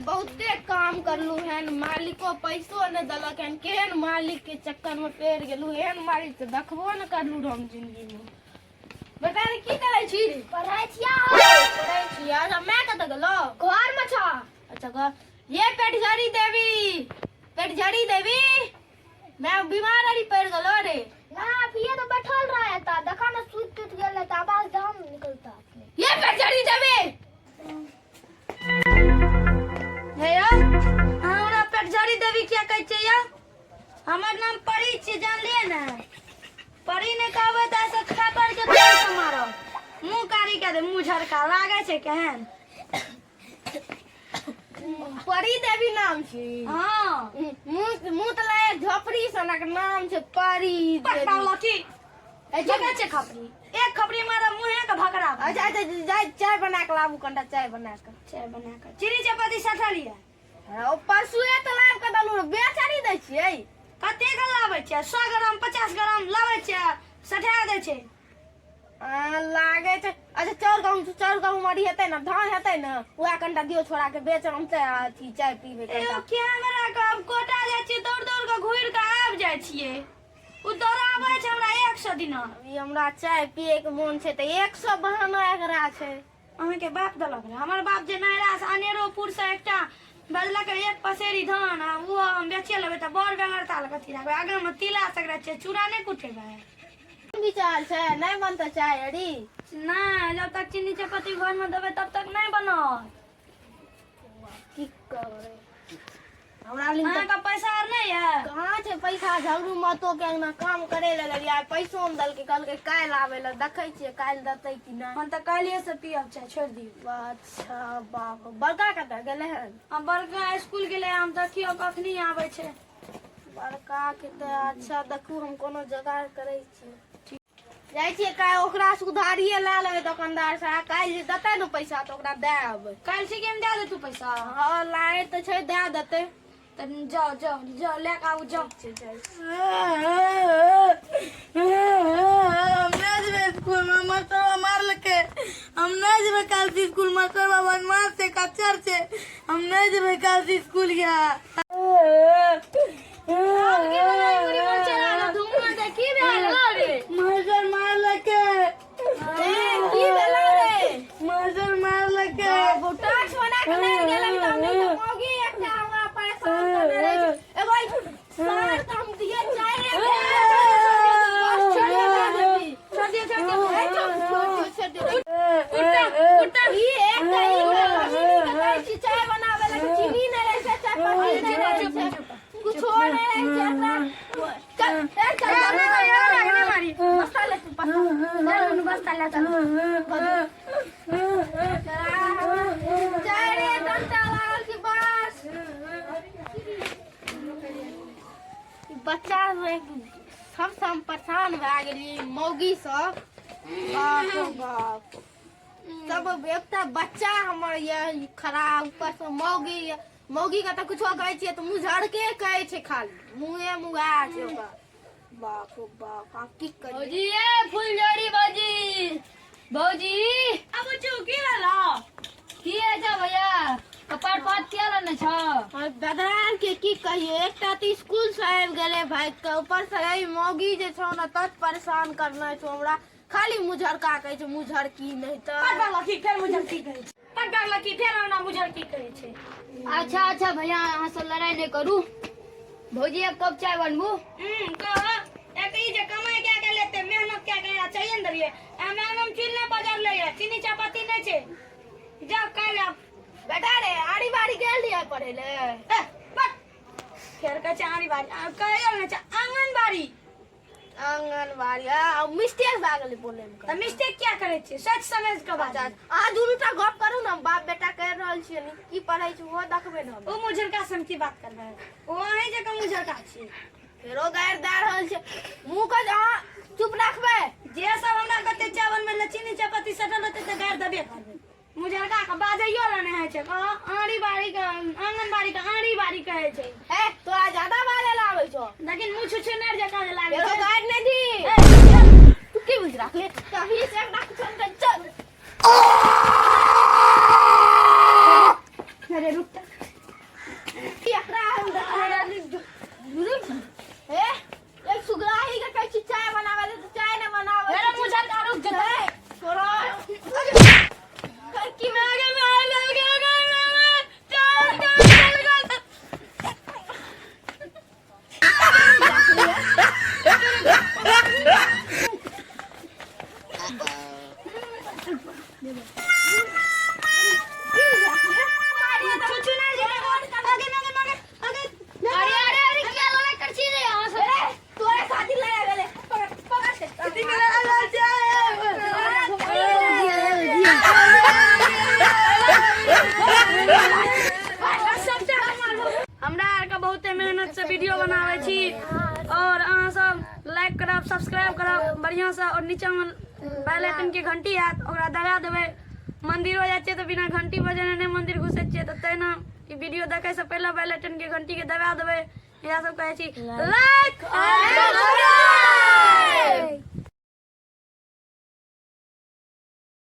बहुते काम करलू हन, मालिको पैसो नहि देलक हन। केहन मालिक के चक्कर में पड़ि गेलू, एहन मालिक तऽ देखबो नहि करलू हम जिंदगी में। बेटा रे, की करै छी रे? पढ़ै छिया। पढ़ै छी। अच्छा, माय कतऽ गेलो? घर में छ। अच्छा, घर। ये पेटझड़ी देवी, पेटझड़ी देवी, मैं बीमार अरी पड़ गेलो रे। ना, अभिये तो बैठल रहे ता, देखा ना, सुत टूट गेल त आवाज दाम निकलता अपने। ये पेटझड़ी देवी हे यौ, अहाँ हमरा पेटझड़ी देवी किया कहै छियै यौ? हमर नाम परी छियै, जानलियै ने? परी नहि कहबै तऽ ऐसे थापड़ के तोड़ के मारब, मुँह कारी कए दे, मुँह झरका लागै छै केहन। परी देवी नाम छी? हँ। मुँह मुँह तऽ लागे झोपड़ी सनक, नाम छै परी देवी। पटना लकी। ए, जगह छै खपरी, एक खपरी मारब मुँहे के भकरा। अच्छा अच्छा, जाय चाय बना के लाबू, कनिटा चाय बना के। चाय बना के चीनी चपाती सठल यऽ? हाँ, ओ परसुए तऽ लाबि के देलहुँ, बेच आरी दै छियै। कतेक लाबै छियै? 100 ग्राम, 50 ग्राम लाबै छियै, सठा दै छै। आ, लागै छै। अच्छा, चाउर गहूम, चाउर गहूम अरी हेतै ने, धान हेतै ने, उएह कनिटा दियौ छोड़ा के, बेच आनतै आ अथी चाय पीबै एगो कनिटा। कैमरा के हम कोटा जाइ छियै, दौड़ दौड़ के घुरि के आबि जाइ छियै। ओ दौड़ाबै छै हमरा 100 दिना। अभी हमरा चाय पिए के मोन छै तऽ 100 बहाना एकरा छै। अहाँके बाप देलक रहे? हमर बाप जे नैहरा से अनेरोपुर से एकटा बजलक एक पसेरी धान, आ ओ हम बेचिए लेबै तऽ बड़ बेगरता लग अथी राखबै, आगाँ मे तिला सकरात छै, चूड़ा नहि कुटेबै। विचार छै, नहि बनतै चाय अरी? नहि, जब तक चीनी चपाती घर मे देबै तब तक नहि बनत। की करबै, हमरा लग तऽ अहाँके पैसा आर नहि यऽ? कहाँ छै पैसा? झगड़ू महतो के अंगना काम करे लए गेलियै, आइ पैसो ने देलकै, कहलकै काल्हि आबै लए। देखै छियै काल्हि देतै कि नहि। हम तऽ काल्हिए से पियब चाय, छोड़ि दियौ। अच्छा बाप, बड़का कतऽ गेलै हन? आ बड़का स्कूल गेलै, हम देखियौ कखनी आबै छै। बड़का के तऽ अच्छा, देखू हम कोनो जोगाड़ करै छी। जाइ छियै काल्हि ओकरा से उधारिये लए लेबै दोकानदार से, आ काल्हि जे देतै ने पैसा तऽ ओकरा दए अबै। काल्हि ठीके मे दए देतू पैसा? हँ, लागै तऽ छै दए देतै। तऽ जाउ जाउ जाउ, लए कऽ आबू, जाउ। ठीक छै, जाइ छी। हम नहि जेबै स्कूल में, मास्टरवा मारलकै। हम नहि जेबै काल से स्कूल, मास्टरवा बदमाश छै, कच्चर छै। हम नहि जेबै काल से स्कूल या। मास्टर मारलकै। की भेलौ रे? मास्टर मारलकै। टाक्स बना के नहि गेलै तऽ नहि तऽ मौगी एकटा हमरा परेशान करने रहै छै। एगो ई सार तऽ हम दिए चाहे छोड़ दियौ, छोड़ दियौ। कुत्ता कुत्ता ई एकटा ई चीनी के कहै छी चाय बनाबै लए, चीनी नहि रहै छै, चाय पत्ती नहि रहै छै, कुछो नहि रहै छै एकरा। चल ए चल, मारी। बस्ता ले तू, बस्ता। चल, बस्ता ले चल। चाय रे डंटा लागल छै बस। ई बच्चा सबसँ हम परेशान भए गेलियै, मौगी सब, बाप रे बाप। सब एकटा बच्चा हमर ये खराब, ऊपर से मौगी ये। मौगी के तऽ कुछो कहै छियै तऽ मुँह झड़के कहै छै, खाली मुँहे मुँहा छै ओकर। बाप रे बाप, आब की करियै? भौजी, ए फुलझड़ी भौजी, भौजी। अब चू की भेलो? की होइ छै भैया, कपार पात किया लेने छ? और बदरार के की कहियो, एकटा तऽ स्कूल से आबि गेलै भागि के, ऊपर से एहि मौगी जे छौ ने तत परेशान करने छौ हमरा, खाली मुझरका कहै छै, मुझरकी नहि तऽ। पट लकी फेर मुझर की कहै छै? पट लकी फेर हमरा मुझर की कहै छै? अच्छा अच्छा भैया, अहाँ सब लड़ाई नहि करू। भौजी, एक कप चाय बनबू। कह एक ई जे कमाई क्या के लेते, मेहनत क्या के चाहिए ने दलिए, हमरा हम चीनी नहि बजार ले, चीनी चापाती नहि छै। जा काल्हि आब। बेटा रे, आड़ी बाड़ी गेल रहियै पढ़ै ले? ए बट, फेर कहै छै आड़ी बाड़ी, आब कहैयो ने छै आंगनबाड़ी। आंगनबाड़ी, आ मिस्टेक भए गेलै बोलै मे। तऽ मिस्टेक क्या करै छियै? सोच समझ के बात। अच्छा, अहाँ दुनू टा गप करू ने, हम बाप बेटा करि रहल छियै ने, की पढ़ै छी ओहो देखबै ने हम। ओ मुझरका से हम की बात करबै? ओ अहीं जकाँ मुझरका छी। फेरो गारि दए रहल छै मुँह के, अहाँ चुप राखबै। जे सब हमरा कते चावल में चीनी चापाती सटल रहतै तऽ गारि देबे करबै। मुझरका के बाजैयो ला नहि होइ छै। कह आड़ी बाड़ी के, आंगनबाड़ी के आड़ी बाड़ी कहै छै। ए, तोरा ज्यादा बाजै लए आबै छौ? लेकिन मुँह छुछुनर जकाँ जे लागै फेरो छै। गारि नहि दी। ए, चल। तू की बुझि राखले तभी से एकटा कुछो नहि, चल। अरे रुक तऽ। वीडियो बनाबै छी और अहाँ सब लाइक करब सब्सक्राइब करब बढ़िआँसँ और नीचाँमे बेल आइकनके घंटी आयत ओकरा दबा देबै। मंदिरो जाइ छियै तऽ बिना घंटी बजेने नहि मंदिर घुसै छियै, तऽ तहिना ई वीडियो देखैसँ पहिले बेल आइकनके घंटीके दबा देबै। इएह सब कहै छी, लाइक और